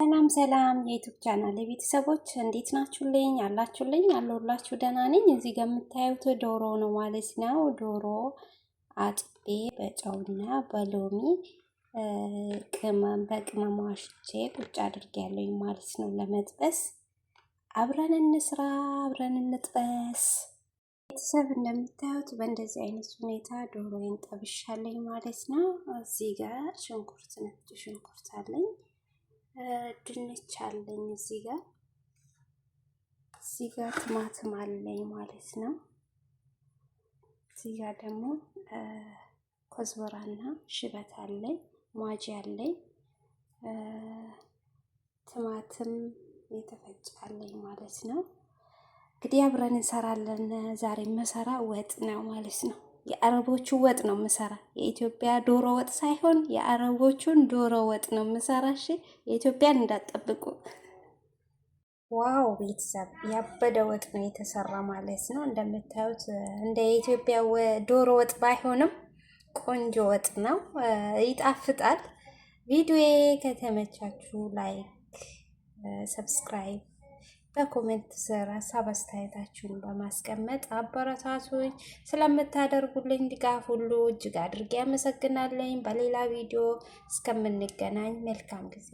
ሰላም ሰላም የ YouTube channel ቤተሰቦች እንዴት ናችሁልኝ? አላችሁልኝ? አለሁላችሁ ደህና ነኝ። እዚህ ጋር የምታዩት ዶሮ ነው ማለት ነው። ዶሮ አጥቤ በጨውና በሎሚ ቅመም በቅመም አሽቼ ቁጭ አድርጌያለሁኝ ማለት ነው ለመጥበስ። አብረን እንስራ፣ አብረን እንጥበስ። ቤተሰብ እንደምታዩት በእንደዚህ አይነት ሁኔታ ዶሮዬን ጠብሻለኝ ማለት ነው። እዚህ ጋር ሽንኩርት፣ ነጭ ሽንኩርት አለኝ፣ ድንች አለኝ፣ እዚህ ጋር ቲማቲም አለኝ ማለት ነው። እዚህ ጋር ደግሞ ኮዝበራና ሽበት አለኝ፣ ማጂ አለኝ፣ ቲማቲም የተፈጨ አለኝ ማለት ነው። እንግዲህ አብረን እንሰራለን። ዛሬ የምሰራ ወጥ ነው ማለት ነው። የአረቦቹ ወጥ ነው የምሰራ። የኢትዮጵያ ዶሮ ወጥ ሳይሆን የአረቦቹን ዶሮ ወጥ ነው የምሰራ። እሺ የኢትዮጵያን እንዳትጠብቁ። Wow ቤተሰብ፣ ያበደ ወጥ ነው የተሰራ ማለት ነው። እንደምታዩት እንደ የኢትዮጵያ ዶሮ ወጥ ባይሆንም ቆንጆ ወጥ ነው፣ ይጣፍጣል። ቪዲዮዬ ከተመቻችሁ like፣ subscribe፣ በ comment ስር ሀሳብ አስተያየታችሁን በማስቀመጥ አበረታቱኝ። ስለምታደርጉልኝ ድጋፍ ሁሉ እጅግ አድርጌ አመሰግናለኝ። በሌላ ቪዲዮ እስከምንገናኝ መልካም ጊዜ።